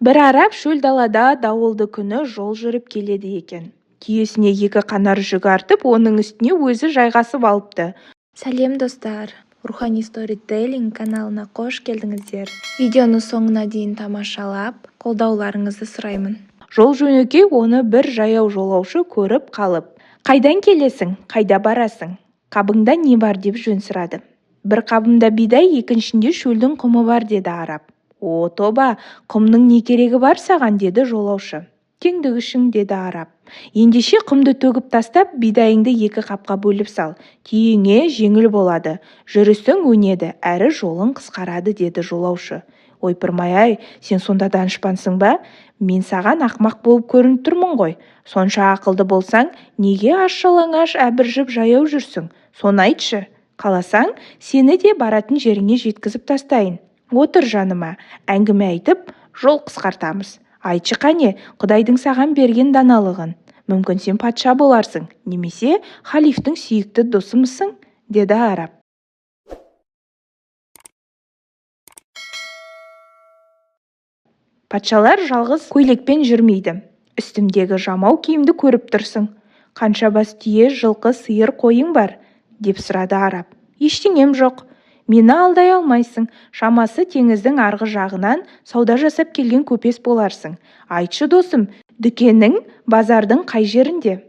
Бір араб шөл далада дауылды күні жол жүріп келеді екен. Түйесіне екі қанар жүк артып, оның үстіне өзі жайғасып алыпты. Сәлем, достар! Рухани сторителлинг каналына қош келдіңіздер! Видеоны соңына дейін тамашалап, қолдауларыңызды сұраймын. Жол-жөнекей оны бір жаяу жолаушы көріп қалып, «Қайдан келесің, қайда барасың, қабыңда не бар?» деп жөн сұрады. «Бір қабымда бидай, екіншінде шөлдің құмы бар», деді араб. «О, тоба, құмның не керегі бар саған?» деді жолаушы. «Теңдік үшін», деді араб. «Ендеше құмды төгіп тастап, бидайыңды екі қапқа бөліп сал. Түйеңе жеңіл болады, жүрісің өнеді, әрі жолың қысқарады», деді жолаушы. «Ойпырмай-ай, сен сонда данышпансың ба? Мен саған ақымақ болып көрініп тұрмын ғой. Сонша ақылды болсаң, неге аш-жалаңаш әбіржіп жаяу жүрсің? Соны айтшы. Қаласаң, сені де баратын жеріңе жеткізіп тастайын. Отыр жаныма, әңгіме айтып, жол қысқартамыз. Айтшы қане, Құдайдың саған берген даналығын. Мүмкін, сен патша боларсың, немесе халифтің сүйікті досымысың?» деді араб. «Патшалар жалғыз көйлекпен жүрмейді. Үстімдегі жамау киімді көріп тұрсың. Қанша бас түйе, жылқы, сиыр, қойың бар?» деп сұрады араб. «Ештеңем жоқ. Мені алдай алмайсың. Шамасы, теңіздің арғы жағынан сауда жасап келген көпес боларсың. Айтшы, досым, дүкенің базардың қай жерінде?»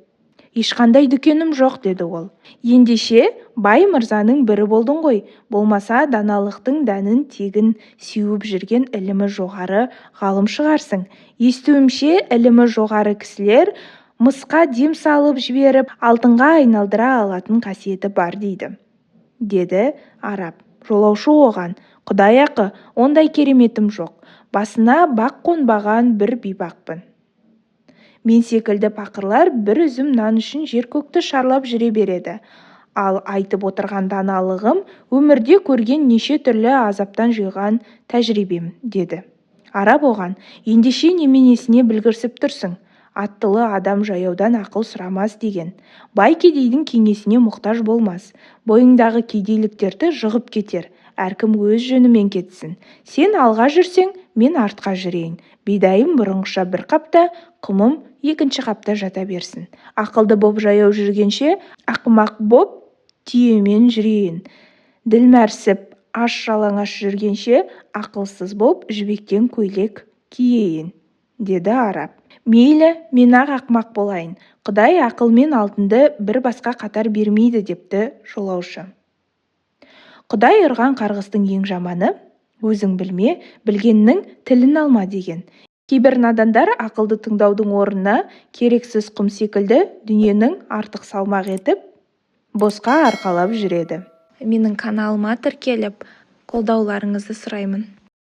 «Ешқандай дүкенім жоқ», деді ол. «Ендеше, бай мырзаның бірі болдың ғой, болмаса даналықтың дәнін тегін сеуіп жүрген ілімі жоғары ғалым шығарсың. Естуімше, ілімі жоғары кісілер мысқа дем салып жіберіп, алтынға айналдыра алатын қасиеті бар дейді», деді араб. Жолаушы оған: «Құдай ақы, ондай кереметім жоқ. Басына бақ қонбаған бір бейбақпын. Мен секілді пақырлар бір үзім нан үшін жер-көкті шарлап жүре береді. Ал айтып отырған даналығым өмірде көрген неше түрлі азаптан жиған тәжірибем», деді. Араб оған: «Ендеше неменесіне білгірсіп тұрсың? Аттылы адам жаяудан ақыл сұрамас деген. Бай кедейдің кеңесіне мұқтаж болмас. Бойыңдағы кедейліктерді жығып кетер. Әркім өз жөнімен кетсін. Сен алға жүрсең, мен артқа жүрейін. Бидайым бұрынғыша бір қапта, құмым екінші қапта жата берсін. Ақылды боп жаяу жүргенше, ақымақ боп түйемен жүрейін. Ділмәрсіп аш-жалаңаш жүргенше, ақылсыз боп жібектен көйлек киейін», деді араб. «Мейлі, мен-ақ ақымақ болайын. Құдай ақыл мен алтынды бір басқа қатар бермейді», депті жолаушы. Құдай ұрған қарғыстың ең жаманы өзің білме, білгеннің тілін алма деген. Кейбір надандар ақылды тыңдаудың орнына керексіз құм секілді дүниенің артық салмақ етіп, босқа арқалап жүреді. Менің каналыма тіркеліп, қолдауларыңызды сұраймын.